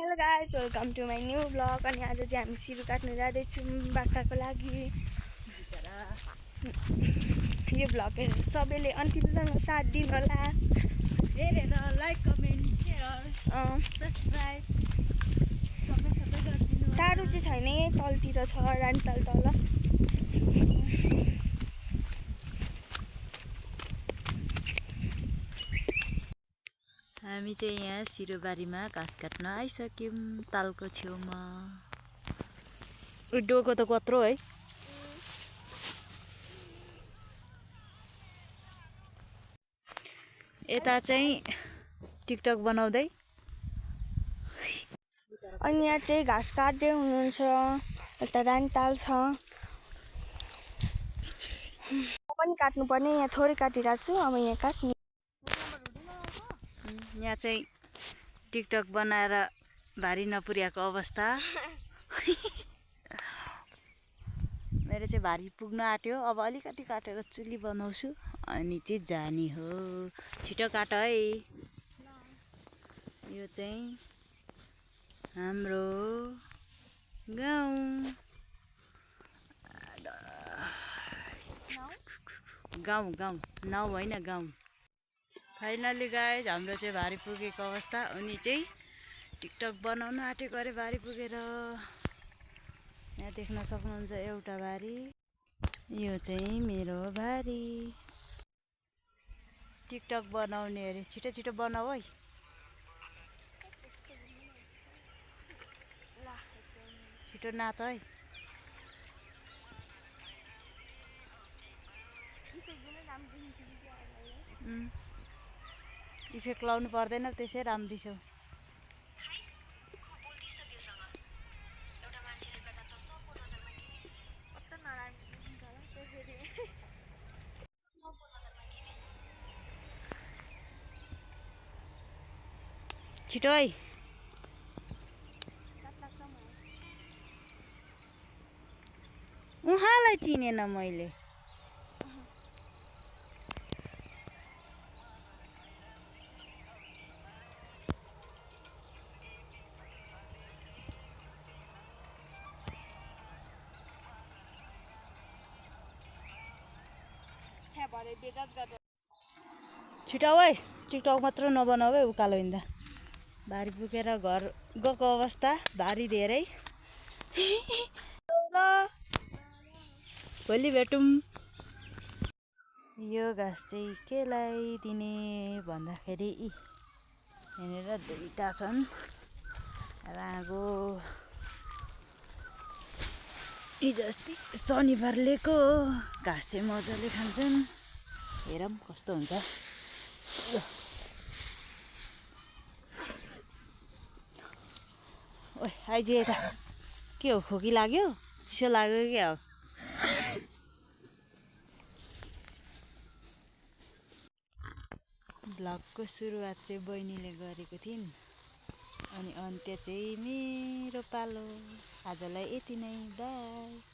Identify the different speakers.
Speaker 1: Hello guys, welcome to my new vlog. अनि आज चाहिँ हामी सिरु काट्नु जाँदैछौँ बाख्राको लागि। यो ब्लग हेरेर सबैले अन्तिमसम्म साथ दिनु होला।
Speaker 2: हेरेर लाइक कमेन्ट सेयर सब्सक्राइब सबै गरिदिनु।
Speaker 1: टाढो चाहिँ छैन, यही तलतिर छ, रानीताल तल।
Speaker 2: हामी चाहिँ यहाँ सिरुबारीमा घाँस काट्न आइसक्यौँ, तालको छेउमा। डोको त कत्रो है। यता चाहिँ टिकटक बनाउँदै
Speaker 1: अनि यहाँ चाहिँ घाँस काट्दै हुनुहुन्छ। यता रानीताल छ, म पनि काट्नुपर्ने। यहाँ थोरै काटिरहेको छु, अब यहाँ काट्ने।
Speaker 2: यहाँ चाहिँ टिकटक बनाएर भारी नपुर्याएको अवस्था। मेरो चाहिँ भारी पुग्न आँट्यो, अब अलिकति काटेर चुली बनाउँछु अनि चाहिँ जाने हो। छिटो काट है। यो चाहिँ हाम्रो गाउँ नाउँ होइन गाउँ। फाइनली गाइज हाम्रो चाहिँ भारी पुगेको अवस्था। अनि चाहिँ टिकटक बनाउन आँटेको अरे भारी पुगेर। यहाँ देख्न सक्नुहुन्छ एउटा भारी, यो चाहिँ मेरो भारी। टिकटक बनाउने अरे, छिटो छिटो बनाऊ है। छिटो नाच है। इफेक्ट लाउनु पर्दैन, त्यसै राम्री छौ। छिटो है। उहाँलाई चिनेन मैले। छिटो है, टिकटक मात्र नबनाऊ है, उकालो हिँड्दा। भारी पुगेर घर गएको अवस्था, भारी धेरै। भोलि भेटौँ। यो घाँस चाहिँ केलाई दिने भन्दाखेरि यहाँनिर दुईटा छन्। रागो हिजो अस्ति शनिबार लिएको घाँस चाहिँ मजाले खान्छन्। हेरौँ कस्तो हुन्छ। ओइ आइज यता। के हो, खोकी लाग्यो? चिसो लाग्यो क्या हो? ब्लगको सुरुवात चाहिँ बहिनीले गरेको थिइन्, अनि अन्त्य चाहिँ मेरो पालो। आजलाई यति नै, बाई।